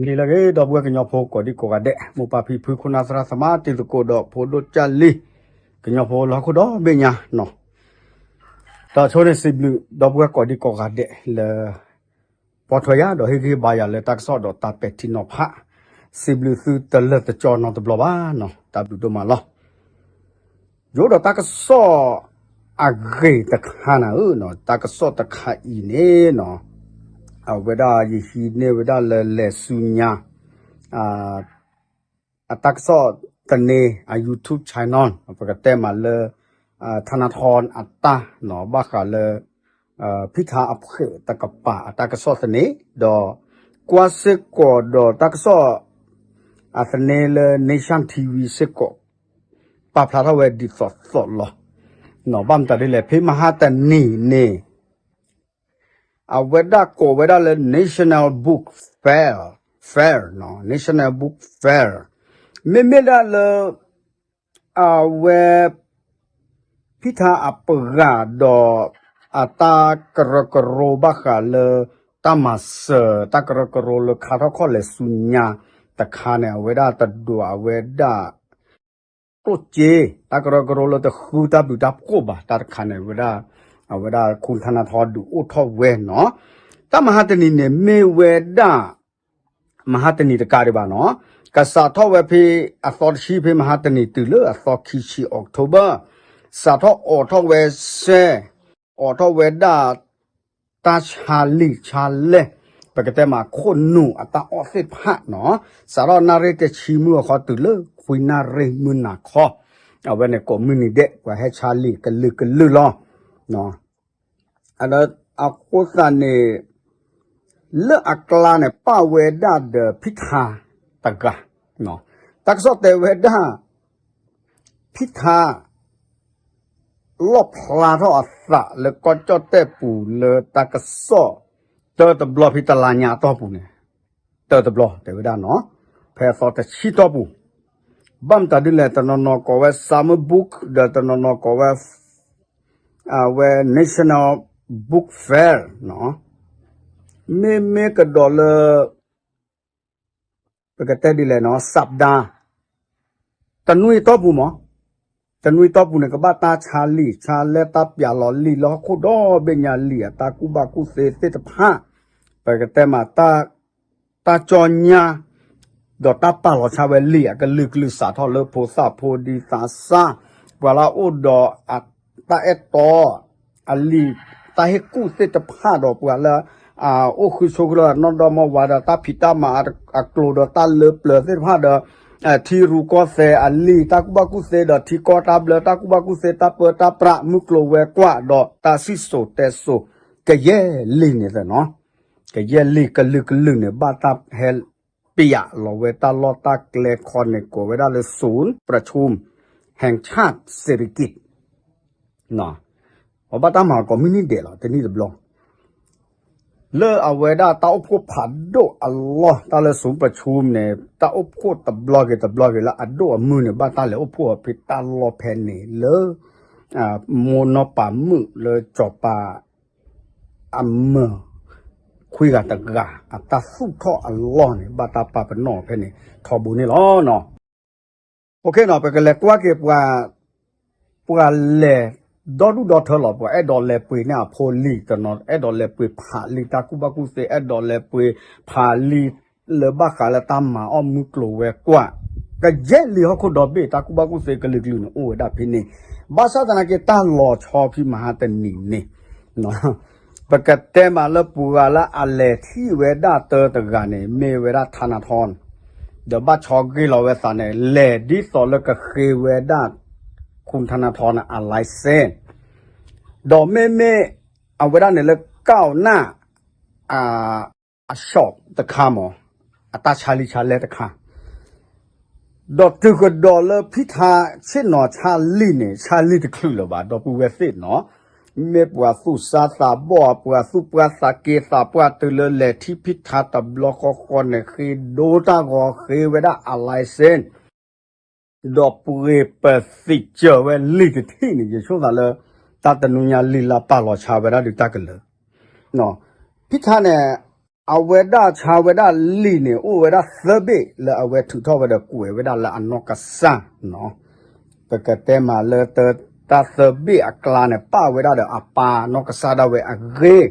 လံလၢအဂ့ၤ ဒီပုၢ်ဝဲၢ်ကညီဖိကိးဒံကိးဂၤဒဲး, မိၢ်ပၢ်ဖံဖု ခိၣ်နၢ်သရၣ်သမါ တံၤသကိးဒီးဖိဒိၣ်ကၢ်လံၤ, ကညီဖိလၢဟီၣ်ခိၣ်ဒီဘ့ၣ်ညါနီၤ, တၢ်ဆိန့ၣ်စံးဘျုး ဒီပုၢ်ဝဲၢ်ကိးဒံကိးဂၤဒဲးလၢ ပိာ်ထွဲယၤဒီးဟ့ၣ်ဂံၢ်ဟ့ၣ်ဘါယၤလၢတၢ်ကစီၣ်ဒီးတၢ်ပဲာ်ထံနီၤဖး, စံးဘျုးသုတလၢာ်တကၠီနီတဘျီဘၣ်နီၤ, တၢ်ဘျုးဒိၣ်မးလီၤ. ယအိၣ်ဒီးတၢ်ကစီၣ်အဂ့ၤတခါနၤဧၢ, တၢ်ကစီၣ်တခါအံၤန့ၣ်နီၤ, အဝဲဒၣ်ယဟံးန့ၢ်ဝဲဒၣ်လၢလဲၤဆူညါ အတၢ်ကစီၣ်သန့ အ YouTube channel ပကတဲမးလၢ ထနထီအတၢ်နီၤ ဘၣ်ဃးလၢ ဖံထါအဖှဲးတကပၤအတၢ်ကစီၣ်သန့, ဒီးကွၢ်စ့ၢ်ကီးဒီးတၢ်ကစီၣ်အသန့လၢ Nation TV စ့ၢ်ကီး ပာ်ဖျါထီၣ်ဝဲဒ်သိးသိးလီၤ. ဘၣ်မတၤဒ်လဲၣ် ဖဲမဟါတနံၤန့ၣ် အဝဲဒၣ်ကိးဝဲဒၣ်လၢ National Book Fair, Fair နီၤ, National Book Fair မ့မ့ၢ်ဒၣ်လၢ အဝဲ ဖံထါအပှၤဒီး အတၢ်ကရၢကရိဘၣ်ဃးလၢ တၢ်မၤစၢၤ တၢ်ကရၢကရိလၢခါထီၣ်ခီၣ်လဲၤဆူညါတခါန့ၣ် အဝဲဒၣ်တဒိးအဝဲဒၣ် ကျိၣ်စ့ တၢ်ကရၢကရိလၢတဃုတၢ်ဘျုးတၢ်ဖှိၣ်ဘၣ် တၢ်တခါန့ၣ် အဝဲဒၣ် အဝဲဒၣ် ခူထနထီ ဒုးအိၣ်ထီၣ်ဝဲနီၤ, တၢ်မဟါတနံၤန့ၣ် မ့ၢ်ဝဲဒၣ် မဟါတနံၤတကးဒံးဘၣ်နီၤ, ကစးထီၣ်ဝဲဖဲအသီတဆံ ဖဲမဟါတနံၤတုၤလၢအသီခံဆံ October စးထီၣ်အိးထီၣ်ဝဲစဲ အိးထီၣ်ဝဲဒၣ် တၢ်ဆါလံာ်ဆါလဲ ပကတဲမးခိၣ်နူာ်အတၢ်အီၣ်သ့ၣ်တဖၣ်နီၤ, စးထီၣ်နၣ်ရံၣ်တဆံမုၢ်အခီတုၤလၢခွံနၣ်ရံၣ်မုၢ်နၤခီ, အဝဲန့ၣ်ကိးမုၢ်နံၤဒဲး ပှၤဟဲဆါလံာ်ကလုာ်ကလုာ်လီၤ. အဃိသတးန့ၣ် လၢအကျါန့ၣ် ပာ်ဝဲဒၣ်ဒီးဖံထါတဂၤ, တၢ်ကစီၣ်တဲဝဲဒၣ် ဖံထါ လီၣ်ဖျါထီၣ်အသးလၢကီၢ်ကၠီၣ်တဲၣ်ပူၤလၢတၢ်ကစီၣ် တၢတဘျီဖဲတလါညါအတီၢ်ပူၤန့ၣ်, တၢတဘျီတဲဝဲဒၣ်နီၤ, ဖဲအသီတဆံတီၢ်ပူၤ, ဘၣ်မတၤဒ်လဲၣ် တနီၤနီၤကိးဝဲ Summer Book ဒီးတနီၤနီၤကိးဝဲ အဝဲ National Book Fair နီၤ, မ့မ့ၢ်ကဒီးလၢ ပကတဲဒ်လဲၣ်နီၤ စးဒါ တနွံအတီၢ်ပူၤမး, တနွံအတီၢ်ပူၤန့ၣ် ကဘၣ်တၢ်ဆါလံာ်ဆါလဲတၢ်ပျးလီၤလံာ်လၢဟီၣ်ခိၣ်ဒီဘ့ၣ်ညါလံာ်အတၢ်ကူၣ်ဘၣ်ကူၣ်သ့သ့ၣ်တဖၣ်, ပကတဲမး တၢ်ကၠီညါ ဒီးတၢ်ပာ်လီၤဆါဝဲလံာ်အကလုာ်ကလုာ် စးထီၣ်လၢဖိသၣ်ဖိဒံသးစၢ်, ပှၤလၢအအိၣ်ဒီးအတၢ်အဲၣ်တီ အလံာ်တၢ်ဟ့ၣ်ကူၣ်သ့ၣ်တဖၣ်ဒီးပှၤလၢ အိၣ်ဃုဆိကလၢနီၢ်ဒီမါဝၤဒီးတၢ်ဖံးတၢ်မၤအကျိၤဒီးတၢ်လၢပျၢၤသ့ၣ်တဖၣ်ဒီး ထံရူၢ်ကီၢ်သဲးအလံာ်တၢ်ကူၣ်ဘၣ်ကူၣ်သ့ဒီးထံကီၢ်တၢ်ဘျၢတၢ်ကူၣ်ဘၣ်ကူၣ်သ့တၢ်ပၢတၢ်ပြး မုၢ်ကျိၤဝဲၤကွာ်ဒီးတၢ်စံၣ်စိၤတဲစိၤ ကယဲၢ်လံာ်န့ၣ်သ့ၣ်နီၤ, ကယဲၢ်လံာ်ကလုာ်ကလုာ်န့ၣ် ဘၣ်တၢ်ဟဲပျးလီၤဝဲတၢ်လီၢ်တၢ်ကျဲခီန့ၣ် ကိးဝဲဒၣ်လၢ ศูนย์ประชุมแห่งชาติ เศรษฐกิจ အဘၣ်တၢ်မၤကိးမုၢ်နံၤဒဲးလီၤ တနံၣ်တဘျီ, လၢအဝဲဒၣ်တၢ်အိၣ်ဖှိၣ်ဖးဒိၣ်အလီၢ် တၢ်လၢ ศูนย์ประชุมန့ၣ် တၢ်အိၣ်ဖှိၣ်တဘျီဂ့ၤတဘျီဂ့ၤလၢအဒိၣ်အမုၢ်န့ၣ် ဘၣ်တၢ်လဲၤအိၣ်ဖှိၣ်အီၤဖဲတၢ်လီၢ်ဖဲန့ၣ်လၢ မိၢ်နီၢ်ပၤမုၣ်လၢစီၤပၤ အမုၢ် ခွံဂၤတဂၤ အတၢ်သူၣ်ထီၣ်အလီၢ်န့ၣ် ဘၣ်တၢ်ပာ်ပနီၣ်ဖဲန့ၣ် ထီဘိန့ၣ်လီၤ. ပကလဲၤကွၢ်က့ၤ ပှၤလဲၤဒီဒူၣ်ဒီထၢလီၤ ပှၤအဲၣ်ဒိးလဲၤပှ့ၤန့ၢ်အဖိလံာ်တနီၤ အဲၣ်ဒိးလဲၤပှ့ၤဖးလံာ်တၢ်ကူၣ်ဘၣ်ကူၣ်သ့ အဲၣ်ဒိးလဲၤပှ့ၤဖးလံာ်လၢဘၣ်ဃးလၢတၢ်မၤအီၣ်မုၢ်ကျိၤဝဲၤကွာ် ကယဲၢ်လံာ်ဟီၣ်ခိၣ်ဒီဘ့ၣ် တၢ်ကူၣ်ဘၣ်ကူၣ်သ့ကလုာ်ကလုာ်န့ၣ် အိၣ်ဝဲဒၣ်ဖဲန့ၣ်, ဘၣ်ဆၣ်သနာ်က့ တၢ်လီၤဆီဖဲမဟါတနံၤန့ၣ် ပကတဲမးလၢပှၤလၢအလဲၤထံၣ်ဝဲဒၣ်တၢတဂၤန့ၣ် မ့ၢ်ဝဲဒၣ်ထါနါထီန့ၣ်, ဒီးဘၣ်ဆီဂ့ၤလီၤဝဲသးန့ၣ် လဲၤဒ်သိးလၢကဃ့ဝဲဒၣ် ခူထါနါထီန့ၣ် အ license ဒီးမ့မ့ၢ်အဝဲဒၣ်န့ၣ်လၢ ကၣ်နၣ် အ shop တခါမး အတၢ်ဆါလံာ်ဆါလဲတခါ ဒီးတုၤကဒီးလၢဖံထါဆ့ၣ်နီၤဆါလံာ်န့ၣ် ဆါလံာ်တချုးလၢၤဘၣ် ဒီပုၢ်ဝဲၢ်သ့ၣ်နီၤ, မ့ၢ်ပှၤသူၣ်စၢ်သးဘီၣ် ပှၤသူၣ်ပှၢ်သးက့ၤသးပှၢ်တုၤလၢလဲၤထံၣ်ဖံထါတဘျီဃီဃီန့ၣ် ဃ့ဒိတၢ်ဂီၤဃ့ဝဲဒၣ်အ license ဒီးပှ့ၤပသံးစၢၤဝဲလံာ်တထံၣ်န့ၣ် ယဆိသးလၢ တၢ်တနူညါလံာ်လၢပာ်လီၤဆါဝဲဒၣ်ဒုးတၢ်ကလၢာ် ဖံထါန့ၣ် အဝဲဒၣ်ဆါဝဲဒၣ်လံာ်န့ၣ် အိၣ်ဝဲဒၣ်သၢဘ့ၣ်လၢအဝဲထုးထီၣ်ဝဲဒီးကွဲးဝဲဒၣ်လၢအနီၢ်ကစၢ်နီၤ. ပကတဲမးလၢတၢ်သၢဘ့ၣ်အကျါန့ၣ် ပာ်ဝဲဒၣ်ဒီးအပၢ်နီၢ်ကစၢ်ဒၣ်ဝဲအဂ့ၢ်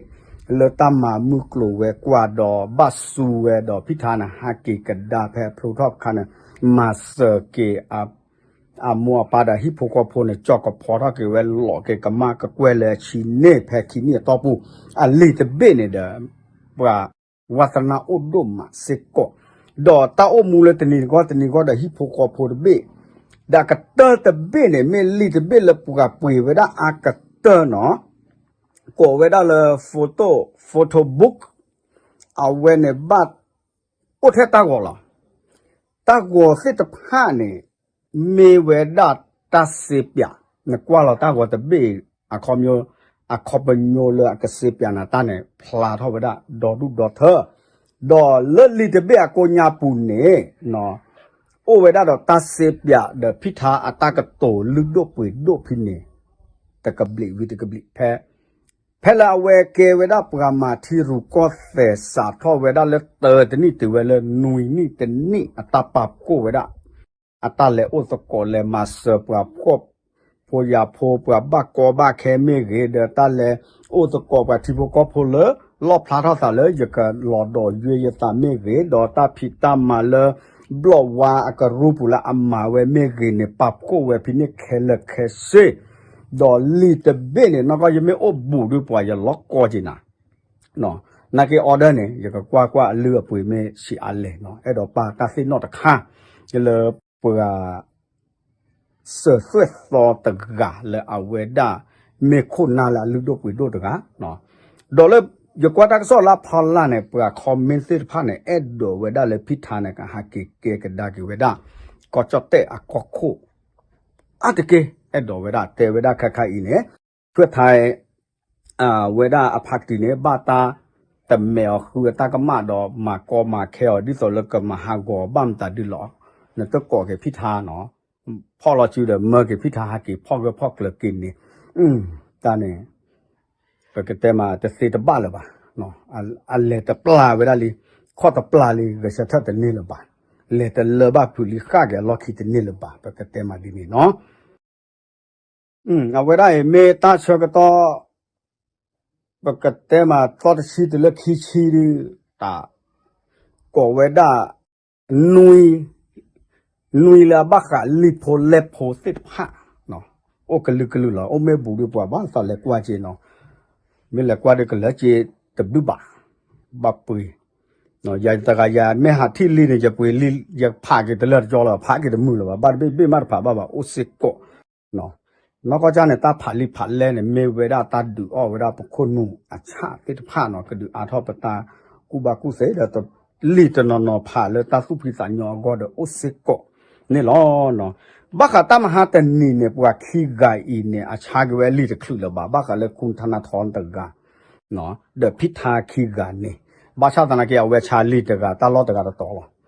လၢတၢ်မၤမုၢ်ကျိၤဝဲၤကွာ်ဒီးဘၣ်စူၤဝဲဒီးဖံထါန့ၣ် ဟးက့ၤကဒါဖဲဖျိထီၣ်ခါန့ၣ် မၤစၢၤက့ၤ အမိၢ်အပၢ်ဒီးဟံၣ်ဖိဃီဖိန့ၣ် ကၠီၣ်ကဖီထီၣ်က့ၤဝဲ လီၤက့ၤကမၣ်ကကွဲၢ်လၢအဆံန့ၣ် ဖဲခံနံၣ်အတီၢ်ပူၤ အလံာ်တဘ့ၣ်န့ၣ်ဒီး ပှၤဝါသနၢ်အိၣ်ဒိၣ်မးစ့ၢ်ကီး, ဒီးတၢ်အိၣ်မူလၢတနံၤတဂီၢ်တနံၤတဂီၢ်ဒီးဟံၣ်ဖိဃီဖိတဘ့ၣ်, ဒီးအကတၢၢ်တဘ့ၣ်န့ၣ် မ့ၢ်လံာ်တဘ့ၣ်လၢပှၤပှ့ၤဝဲဒၣ်အါကတၢၢ်နီၤ, ကိးဝဲဒၣ်လၢ photo, photo book, အဝဲန့ၣ်ဘၣ် အိၣ်ထဲတၢ်ဂီၤလီၤ. တၢ်ဂီၤသ့ၣ်တဖၣ်န့ၣ် မ့ၢ်ဝဲဒၣ်တၢ်စ့ပၠး, နကွၢ်လီၤတၢ်ဂီၤတဘ့ၣ် အခီပညီ, အခီပညီလၢအကစ့ပၠးနၤတၢ်န့ၣ် ဖျါထီၣ်ဝဲဒၣ် ဒီဒူၣ်ဒီထၢ, ဒီးလၢလံာ်တဘ့ၣ်အကိးညါပူၤန့ၣ် အိၣ်ဝဲဒၣ်ဒီးတၢ်စ့ပၠးဒီးဖံထါအတၢ်ကတိၤလုၢ်ဒိၣ်ပှ့ၤဒိၣ်ဖဲန့ၣ် တကဘျံးဝံၤတကဘျံးဖဲ ဖဲလၢအဝဲကဲဝဲဒၣ်ပှၤမၤထံရူၢ်ကီၢ်သဲး စးထီၣ်ဝဲဒၣ်လၢတၢတနံၣ်တုၤဝဲလၢနွံနံၣ်တနံၣ် အတၢ်ပာ်ဖှိၣ်ဝဲဒၣ် အတၢ်လဲၤအိၣ်သကိးလဲၤမၤစၢၤပှၤဖှီၣ်ဖိယာ်ဖိ ပှၤဘၣ်ကီဘၣ်ခဲမ့ၢ်ဂ့ၤ ဒီးတၢ်လဲၤအိၣ်သကိးပှၤထံဖိကီၢ်ဖိလၢ လီၣ်ဖျါထီၣ်သးလၢယကလီၤဒိးယွဲယသးမ့ၢ်ဂ့ၤ ဒီးတၢ်ဖံးတၢ်မၤလၢ ဘျီၣ်ဝါအကရူၢ်ပူၤလၢအမၤဝဲမ့ၢ်ဂ့ၤန့ၣ် ပာ်ဖှိၣ်ဝဲဖဲန့ၣ်ခဲလၢာ်ခဲဆ့ ဒီးလံာ်တဘ့ၣ်န့ၣ် နီၢ်ကီၢ်ယမ့ၢ်အိၣ်ဘူးဒီးပှၤယလီၤကီက့ၤနၤ နာ်က့ order န့ၣ် ယကကွၢ်ကွၢ်အလုၢ်အပှ့ၤမ့ၢ်ဆံးအါလဲၣ်နီၤ အဲၣ်ဒိးပာ်တၢ်သ့ၣ်နီၣ်တခါ လၢပှၤ စၢၤသွဲၣ်သီတဂၤလၢအဝဲဒၣ် မ့ၢ်ခိၣ်နၢ်လၢအလုၢ်ဒိၣ်ပှ့ၤဒိၣ်တဂၤ, ဒီးလၢ ယကွၢ်တၢ်ကစီၣ်လၢအဖီလာ်န့ၣ် ပှၤ comment သ့ၣ်တဖၣ်န့ၣ် အဲၣ်ဒိးဝဲဒၣ်လၢဖံထါန့ၣ် ကဟးက့ၤကဲကဒါက့ၤဝဲဒၣ် ကီၢ်ကၠီၣ်တဲၣ်အကီၢ်ခိၣ် အါတက့ၢ် အဲၣ်ဒိးဝဲဒၣ်တဲဝဲဒၣ်ခဲခါအံၤန့ၣ် ထွဲၣ်ထဲ ဝဲဒၣ်အဖါတံၢ်န့ၣ် ဘၣ်တၢ်တမဲာ်အီၤဃုအတၢ်ကမၣ်ဒီး မၤကီမၤခဲအီၤ ဒ်သိးလၢကမၤဟးဂီၤဘၣ်မတၤဒုလီၤ. နတကိးက့ၤဖံထါနီၤ, ဖီၣ်လီၤစုဒီး မၢက့ၤဖံထါဟးက့ၤဖီၣ်ဂၢၢ်ဖီၣ်ကျၢၤက့ၤန့ၣ်, တၢ်န့ၣ် ပကတဲမးတသ့တဘၣ်လၢၤဘၣ်, အလဲၤတပျၢ်ဝဲဒၣ်လံ, ခီၣ်တပျၢ်လံ ဂဲၤဆၢထၢၣ်တန့ၢ်လၢၤဘၣ်, လဲၤတလၢဘၣ်ဖုးလံဃၣ်က့ၤအလီၢ်ခံတန့ၢ်လၢၤဘၣ် ပကတဲမးဒ်န့ၣ်နီၤ. အဝဲဒၣ်အံၤမ့ၢ်တၢ်ဆၢကတီၢ် ပကတဲမးသီတဆံတုၤလၢခံဆံဒုး တၢ် ကိးဝဲဒၣ် နွံ နွံလၢအဘၣ်ဃးလံာ်ဖိလဲၢ်ဖိသ့ၣ်တဖၣ် အိၣ်ကလုာ်ကလုာ်လီၤ အိၣ်မ့ၢ်ဘူးဒုးပှၤဘၣ်သးလဲၤကွၢ်က့ၤနီၤ, မ့ၢ်လဲၤကွၢ်ဒုးကလၢက့ၤတဘျုးဘၣ်, ဘၣ်ပှ့ၤ ယတဂၤယၤမ့ၢ်ဟးထံၣ်လံန့ၣ် ယပှ့ၤလံ ယဖးက့ၤတလၢာ်တကီလီၤ ဖးက့ၤတမုာ်လၢၤဘၣ် ဘၣ်တဘ့ၣ်ဘ့ၣ်မးတဖးဘၣ်ဘၣ် အိၣ်စ့ၢ်ကီး နီၢ်ကီၢ်ကၢ်န့ၣ် တၢ်ဖးလံာ်ဖးလဲၢ်န့ၣ် မ့ၢ်ဝဲဒၣ်တၢ်ဒုးအီၣ်ဝဲဒၣ်ပခိၣ်နူာ်အဆၣ်သ့ၣ်တဖၣ်နီၤ ကဒုးအါထီၣ်ပတၢ်ကူၣ်ဘၣ်ကူၣ်သ့ဒီး လံာ်တနီၤနီၤဖးလၢတၢ်သူၣ်ဖှံသးညီအဂီၢ်ဒီးအိၣ်စ့ၢ်ကီးန့ၣ်လီၤ. ဘၣ်ဃးတၢ်မဟါတနံၤန့ၣ် ပှၤခံဂၤအံၤန့ၣ် အဆါက့ၤဝဲလံာ်တချုးလၢၤဘၣ် ဘၣ်ဃးလၢ ခူထါနါထီ တဂၤ ဒီးဖံထါခံဂၤန့ၣ် ဘၣ်ဆၣ်သနာ်က့ အဝဲဆါလံာ်တဂၤ တၢ်လီၢ်တဂၤတတီၤလီၤ.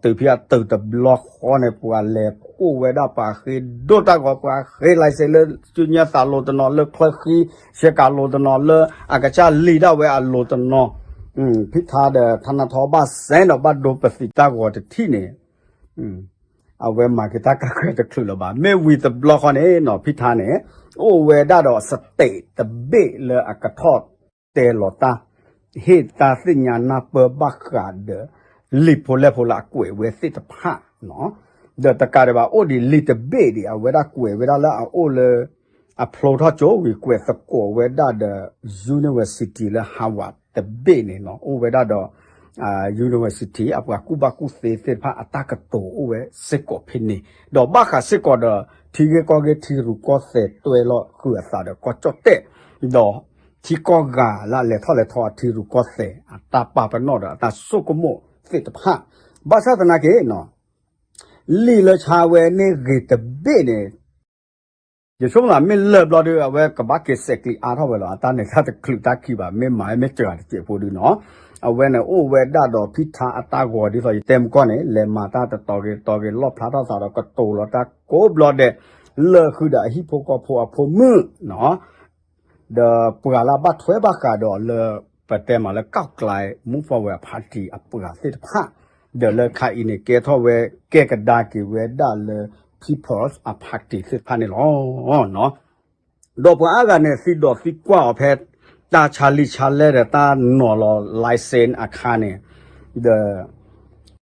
တုၤဖဲအတုၤတဘျီဃီန့ၣ် ပှၤလဲၤဖှိၣ်ဝဲဒၣ် ပှၤဃ့ဒိၣ်တၢ်ဂီၤ ပှၤဃ့ license လၢစုညါသးလိၤတနီၤ လၢချၢဃံ ဆဲးကၤလိၤတနီၤ လၢအကစၢ်လံာ်ဒၣ်ဝဲအလိၤတနီၤ ဖံထါဒီးထါနါထီဘၣ်စဲဒီးဘၣ်ဒိပသံးတၢ်ဂီၤတထံၣ်န့ၣ် အဝဲမၤက့ၤတၢ်ကါဃၢၤတချုးလၢၤဘၣ်. မ့ၢ်ဝံၤတဘျီဃီန့ၣ်နီၤ ဖံထါန့ၣ် အိၣ်ဝဲဒၣ်ဒီး state တဘ့ၣ်လၢအကထီၣ်တဲလီၤတၢ် ဟ့ၣ်တၢ်သ့ၣ်ညါနၢ်ပၢၢ်ဘၣ်ဃးဒီး လံာ်ဖိလဲၢ်ဖိလၢအကွဲးဝဲသ့ၣ်တဖၣ် ဒီးတကးဒံးဘၣ်အိၣ်ဒံးလံာ်တဘ့ၣ်ဒံး အဝဲဒၣ်ကွဲးဝဲဒၣ်လၢအအိၣ်လၢ အဖျိထီၣ်ကၠိဝံၤကွဲးသကိးဝဲဒၣ်ဒီး university လၢ Harvard တဘ့ၣ်န့ၣ်နီၤ အိၣ်ဝဲဒၣ်ဒီး university အပှၤကူၣ်ဘၣ်ကူၣ်သ့သ့ၣ်တဖၣ်အတၢ်ကတိၤအိၣ်ဝဲစ့ၢ်ကီးဖဲန့ၣ် ဒီးဘၣ်ဃးစ့ၢ်ကီးဒီး ထံဂ့ၢ်ကီၢ်ဂ့ၢ်ထံရူၢ်ကီၢ်သဲးတွဲလီၤဃုာ်အသးဒီးကီၢ်ကၠီၣ်တဲၣ် ဒီး ထံကီၢ်ဂၤလၢအလဲၤထီၣ်လဲၤထီအထံရူၢ်ကီၢ်သဲး အတၢ်ပာ်ပနီၣ်ဒီးအတၢ်ဆိကမိၣ်သ့ၣ်တဖၣ် ဘၣ်ဆၣ်သနာ်က့နီၤ လံာ်လၢဆါဝဲန့ၣ်ဂ့ၤတဘ့ၣ်န့ၣ် ယဆိကမိၣ်သးမ့ၢ်လၢာ်ဘျီဒီး အဝဲကဘၣ်က့ၤစဲးကျံးအါထီၣ်ဝဲလီၤ. အတၢ်န့ၣ်တၢ်တချုးတၢ်ခံဘၣ် မ့ၢ်မၤမ့ၢ်စှၤတစဲးဖိဒုနီၤ အဝဲန့ၣ်အိၣ်ဝဲဒၣ်ဒီးဖံထါအတၢ်ဂီၤဒ်သိးယတဲမုၢ်ကီၢ်န့ၣ် လဲၤမၤတၢ်တတီၤဂ့ၤတတီၤဂ့ၤ လီၣ်ဖျါထီၣ်သးဒီးကတိၤလီၤတၢ်ကိးဘျီဒဲး လၢာ်ဃုာ်ဒီးအဟံၣ်ဖိဃီဖိအဖိမုၣ်နီၤ ဒီးပှၤလၢအဘၣ်ထွဲဘၣ်ဃးဒီးလၢ ပတဲမးလၢ ก้าวไกล Move Forward Party အပှၤသ့ၣ်တဖၣ်, ဒီးလၢခါအံၤန့ၣ် ကဲထီၣ်ဝဲ ကဲကဒါက့ၤဝဲဒၣ်လၢ People's Party သ့ၣ်တဖၣ်န့ၣ်လီၤ. ဒီးပှၤအါဂၤန့ၣ် သံဒိးသံကွၢ်အီၤဖဲ တၢ်ဆါလံာ်ဆါလဲဒီးတၢ်နီၤလီၤ license အခါန့ၣ်, ဒီး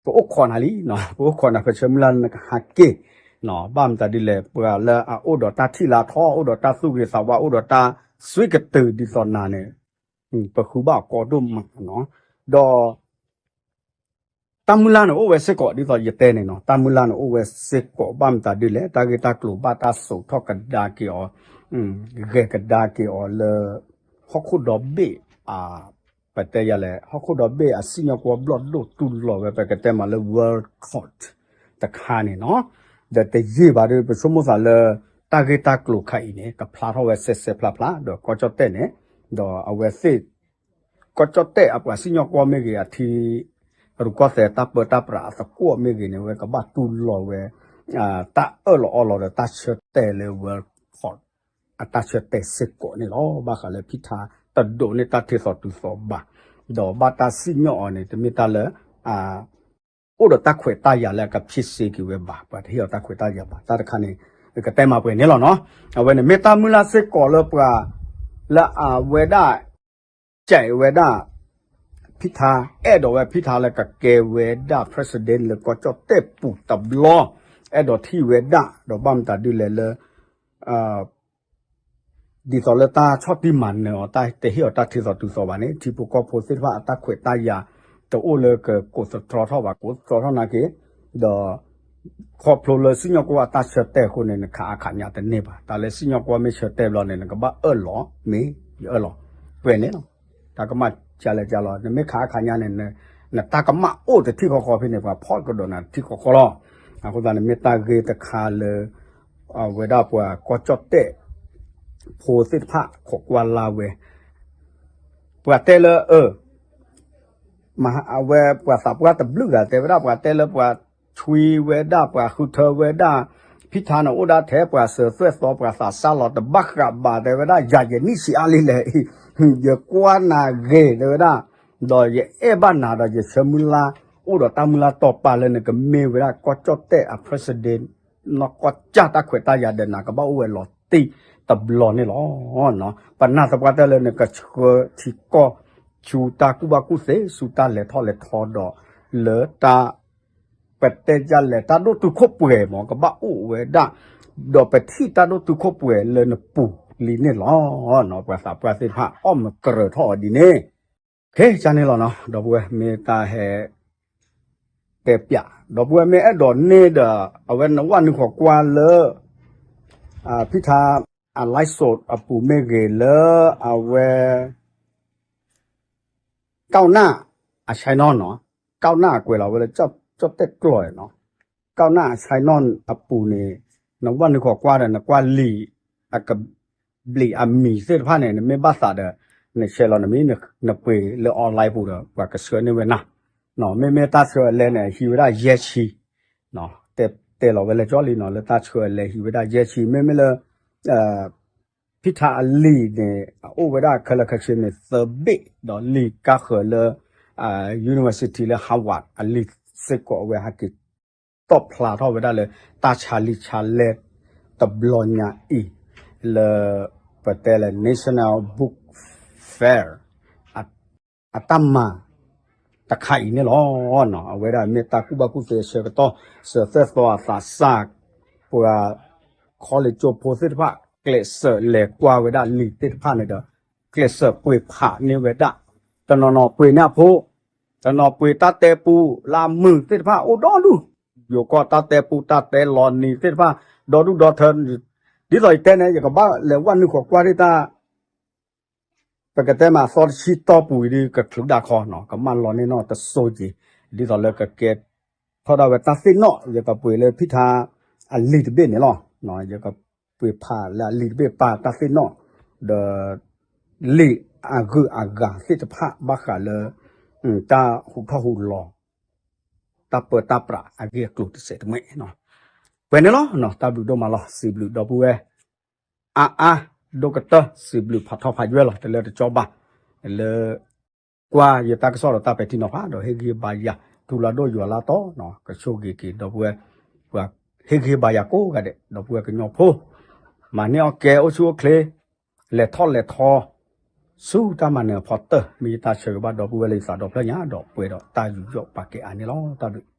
ပအိၣ်ခိးနၤလံ, ပအိၣ်ခိးနၤ ပဆၢမုၢ်လၢ်လၢနကဟးက့ၤ, ဘၣ်မတၤဒ်လဲၣ် ပှၤလၢအအိၣ်ဒီးတၢ်ထံၣ်လၢအထီ အိၣ်ဒီးတၢ်သူၣ်ဂ့ၤသးဝါ အိၣ်ဒီးတၢ်သွံၣ်ကတုာ်ဒ်သိးနၤန့ၣ်, ပဃုဘၣ်အီၤကီဒိၣ်မးနီၤ, ဒီး တၢ်မုၢ်လၢ်န့ၣ်အိၣ်ဝဲစ့ၢ်ကီး ဒ်သိးယတဲန့ၣ်နီၤ, တၢ်မုၢ်လၢ်န့ၣ်အိၣ်ဝဲစ့ၢ်ကီး ဘၣ်မတၤဒ်လဲၣ် တၢ်ဂ့ၢ်တၢ်ကျိၤဘၣ်တၢ်စိာ်ထီၣ်ကဒါက့ၤအီၤ, ဂဲၤကဒါက့ၤအီၤလၢ ဟီၣ်ခိၣ်ဒီဘ့ၣ်အ ပတဲယၤလဲၣ် ဟီၣ်ခိၣ်ဒီဘ့ၣ်အစံၣ်ညီၣ်ကွီၢ်ဘျီၣ်ဒိၣ်တူၢ်လိာ်ဝဲ ပကတဲမးလၢ World Court တခါန့ၣ်နီၤ, ဒီးတယံာ်ဘၣ်ဒီး ပဆိကမိၣ်သးလၢ တၢ်ဂ့ၢ်တၢ်ကျိၤခါအံၤန့ၣ် ကဖျါထီၣ်ဝဲစဲးစဲးဖျါဖျါ ဒီးကီၢ်ကၠီၣ်တဲၣ်န့ၣ်, ဒီးအဝဲသ့ၣ် ကီၢ်ကၠီၣ်တဲၣ်အပှၤစံၣ်ညီၣ်ကွီၢ်မ့ၢ်ဂ့ၤ အထံရူၢ်ကီၢ်သဲးတၢ်ပၢတၢ်ပြးအသကိးမ့ၢ်ဂ့ၤန့ၣ် အဝဲကဘၣ်တူၢ်လိာ်ဝဲ တၢ်အၢၣ်လီၤအီလီၤဒီးတၢ်ဆၢတဲာ်လၢ World Court အတၢ်ဆၢတဲာ်စ့ၢ်ကီးန့ၣ်လီၤ. ဘၣ်ဃးလၢဖံထါတဒိးန့ၢ်တၢ်ထံသီတုၤသီဘၣ်, ဒီးဘၣ်တၢ်စံၣ်ညီၣ်အီၤန့ၣ် တမ့ၢ်တၢ်လၢ အိၣ်ဒီးတၢ်ခွဲးတၢ်ယာ်လၢအကဖံးစ့က့ၤဝဲဘၣ်, ပှၤတဟ့ၣ်အီၤတၢ်ခွဲးတၢ်ယာ်ဘၣ်. တၢ်တခါန့ၣ် ကတဲမၤပှဲၤန့ၣ်လီၤနီၤ. အဝဲန့ၣ်မ့ၢ်တၢ်မုၢ်လၢ်စ့ၢ်ကီးလၢပှၤ လၢအဝဲဒၣ် ကဲဝဲဒၣ် ဖံထါ, အဲၣ်ဒိးဝဲဖံထါလၢကကဲဝဲဒၣ် president လၢကီၢ်ကၠီၣ်တဲၣ်ပူၤတဘျီ, အဲၣ်ဒိးထံၣ်ဝဲဒၣ် ဒီးဘၣ်မတၤဒ်လဲၣ်လၢ ဒ်သိးလၢတၢ်ဆီၣ်တံၢ်မၤနၢၤအီၤ တၢ်တဟ့ၣ်အီၤတၢ်ထံသီတုၤသီဘၣ်န့ၣ် ထံဖိကီၢ်ဖိသ့ၣ်တဖၣ်အတၢ်ခွဲးတၢ်ယာ် တအိၣ်လၢကကိးသတြီထီၣ်ဘၣ်, ကိးသတြီထီၣ်နာ်က့, ဒီး ခီဖျိလၢစံၣ်ညီၣ်ကွီၢ်အတၢ်ဆၢတဲာ်အဃိန့ၣ် နခးအါခးညါတန့ၢ်ဘၣ်. တၢ်လၢစံၣ်ညီၣ်ကွီၢ်မ့ၢ်ဆၢတဲာ်ဘျီန့ၣ် နကဘၣ်အၢၣ်လီၤမ့ၢ်ယအၢၣ်လီၤ, ပှဲၤန့ၣ်လီၤ. တၢ်ကမၣ်ကလဲၤကလီၤ, နမ့ၢ်ခးအါခးညါန့ၣ် နတၢ်ကမၣ်အိၣ်တထံၣ်ဃီဃီဖဲန့ၣ် ပှၤဖီၣ်ကဒီးနၤတထံၣ်ဃီဃီလီၤ. အဃိသတးန့ၣ်မ့ၢ်တၢ်ဂ့ၢ်တခါလၢ အဝဲဒၣ်ပှၤကီၢ်ကၠီၣ်တဲၣ်ဖိသ့ၣ်တဖၣ်ခိးကွၢ်လၢ်ဝဲ, ပှၤတဲလၢ အဝဲပှၤသးပှၢ်တဘျုးဂၤတဲဝဲဒၣ် ပှၤတဲလၢပှၤဆွံဝဲဒၣ် ပှၤဃုထၢဝဲဒၣ် ဖံထါန့ၣ်အိၣ်ဒၣ်ထဲ ပှၤစၢၤသွဲၣ်သီ ပှၤသးစၢ်လီၤတဘၣ်ဃးဘၣ် တဲဝဲဒၣ် ယၤယနံၣ်ဆံးအါလံလဲၣ်, ယကွၢ်နၤဂ့ၤ တဲဝဲဒၣ်, ဒီးယအဲၣ်ဘၣ်နၤဒီးယဆၢမုၢ်လၢ် အိၣ်ဒီးတၢ်မုၢ်လၢ်တီၤပာ်လၢနကမ့ၢ်ဝဲဒၣ်ကီၢ်ကၠီၣ်တဲၣ်အ president နီၢ်ကီၢ်ကၠၢ်တၢ်ခွဲးတၢ်ယာ်ဒီး နၤကဘၣ်အိၣ်ဝဲလီၤတံၢ်တဘျီန့ၣ်လီၤ. ပနာ်သပှၢ်တၢၢ်လၢနကဆှၢထံကီၢ် ဆူတၢ်ကူၣ်ဘၣ်ကူၣ်သ့ ဆူတၢ်လဲၤထီၣ်လဲၤထီဒီး လၢတၢ် ပတဲဒ်လဲၣ် တၢ်ဒိၣ်တုာ်ခိၣ်ပှဲၤမ့ၢ်ကဘၣ်အိၣ်ဝဲဒၣ်, ဒီးပထံၣ်တၢ်ဒိၣ်တုာ်ခိၣ်ပှဲၤလၢနပူၤလံန့ၣ်လီၤ. ပှၤသးပှၢ်သ့ၣ်တဖၣ် အီၣ်မုာ်ကရၢၢ်ထီၣ်အီၤဒ်န့ၣ်, ခဲကန့ၣ်လီၤနီၤ ဒီပုၢ်ဝဲၢ် မ့ၢ်တၢ်ဟဲတဲပျး ဒီပုၢ်ဝဲၢ် မ့ၢ်အဲၣ်ဒိးန့ၢ်ဒီး အဝဲနဝၣ်နုာ်ဃီၤကွၢ်လၢ ဖံထါ အ live show အပူၤမ့ၢ်ဂ့ၤလၢ အဝဲ ကၠီၣ်နၢ် အ channel နီၤ, ကၠီၣ်နၢ်အကွဲးလီၤဝဲလၢ ကၠီၣ်တဲၣ်ကျိာ်နီၤ, ကၠီၣ်နၢ်အ channel အပူၤန့ၣ် နဝၣ်နုာ်ဃီၤကွၢ်ဒီး နကွၢ်လံာ်အကဘျံးအမံၤသ့ၣ်တဖၣ်န့ၣ် နမ့ၢ်ဘၣ်သးဒီး နဆဲးလီၤနမံၤ နပှ့ၤလၢ online ပူၤဒီး ပှၤကဆှၢန့ၢ်ဝဲနၤ, မ့မ့ၢ်တၢ်ဆှၢအလဲန့ၣ် ဟံးဝဲဒၣ်ယဲၢ်ဆံ, တဲလီၤဝဲလၢကၠီလံနီၤ လၢတၢ်ဆှၢအလဲဟံးဝဲဒၣ်ယဲၢ်ဆံ မ့မ့ၢ်လၢ ဖံထါအလံာ်န့ၣ် အအိၣ်ဝဲဒၣ်ခဲလၢာ်ခဲဆ့န့ၣ် သၢဘ့ၣ် ဒီးလံာ်ကါဃၢၤလၢ university လၢ Harvard အလံာ်စ့ၢ်ကီးအဝဲဟဲက့ၤ တီၣ်ဖျါထီၣ်ဝဲဒၣ်လၢ တၢ်ဆါလံာ်ဆါလဲတဘျီညါအံၤ လၢ ပတဲလၢ National Book Fair အတၢ်မၤတခါအံၤန့ၣ်လီၤ. အဝဲဒၣ်မ့ၢ်တၢ်ကူၣ်ဘၣ်ကူၣ်သ့အဆၢကတီၢ် စၢၤသွဲၣ်သီအသးစၢ် ပှၤ college ကၠိဖိသ့ၣ်တဖၣ် ကျဲးစၢးလဲၤကွၢ်ဝဲဒၣ်လံာ်သ့ၣ်တဖၣ်န့ၣ်ဒီး ကျဲးစၢးပှ့ၤဖးန့ၢ်ဝဲဒၣ် တနီၤနီၤပှ့ၤန့ၢ်အဖိ တနီၤပှ့ၤတၢ်တဲပူလၢအမုာ်သ့ၣ်တဖၣ်အိၣ်ဒီဒူၣ်, ယိၤကီၢ်တၢ်တဲပူတၢ်တဲလီၤနံၤသ့ၣ်တဖၣ် ဒီဒူၣ်ဒီထၢ, ဒ်သိးယတဲန့ၣ် ယကဘၣ်လဲၤဝၣ်နုာ်ဃီၤကွၢ်ဒၣ်တၢ် ပကတဲမးအသီတဆံတီၢ်ပူၤအံၤဒ်ကချုးဒၣ်ခီနီၤ ကမၣ်လီၤန့ၢ်နီၢ်တစိၤက့ၤ, ဒ်သိးလၢကကဲထီၣ်ဒၣ်ဝဲတၢ်သ့ၣ်နီၣ် ယကပှ့ၤလၢဖံထါအလံာ်တဘ့ၣ်န့ၣ်လီၤ. ယကပှ့ၤဖးလၢအလံာ်တဘ့ၣ်ပာ်တၢ်သ့ၣ်နီၣ် ဒီး လံာ်အဂုၤအဂၤသ့ၣ်တဖၣ်ဘၣ်ဃးလၢ တၢ်ဟူးထီၣ်ဟူးလီၤ တၢ်ပၢတၢ်ပြးအဂ့ၢ်အကျိၤတစဲးတမှဲး ပှဲၤန့ၣ်လီၤ. တၢ်ဘျုးဒိၣ်မးလီၤ. စံးဘျုးဒီပုၢ်ဝဲၢ် အါအါ ဒိၣ်ကတၢၢ် စံးဘျုးဖးထီဖးယွဲၢ်လီၤ. တလၢတကၠီဘၣ် လၢ ကွၢ်ယတၢ်ကစီၣ်ဒီးတၢ်ပဲာ်ထံနီၤဖး ဒီးဟ့ၣ်ဂံၢ်ဟ့ၣ်ဘါယၤ ထူလၢဒိၣ်ယွၤလၢတီနီၤ ကဆိၣ်ဂ့ၤက့ၤ ဒီပုၢ်ဝဲၢ် ပှၤဟ့ၣ်ဂံၢ်ဟ့ၣ်ဘါယၤကိးဂၤဒဲး ဒီပုၢ်ဝဲၢ်ကညီဖိ မၤန့ၢ်အီၣ်ကဲ အိၣ်ဆူၣ်အိၣ်ချ့ လဲၤထီၣ်လဲၤထီ ဆူတၢ်မၤနၢၤအဖီတၢၢ် မ့ၢ်ယတၢ်ဆၢဂ့ၤဘၣ် ဒီပုၢ်ဝဲၢ်လၢယသးဒီဖျၢၣ်ညါ ဒီးပှဲၤဒီးတၢ်ယူးယီၣ်ပာ်ကဲအါန့ၣ်လီၤ. တၢ်ဘျုး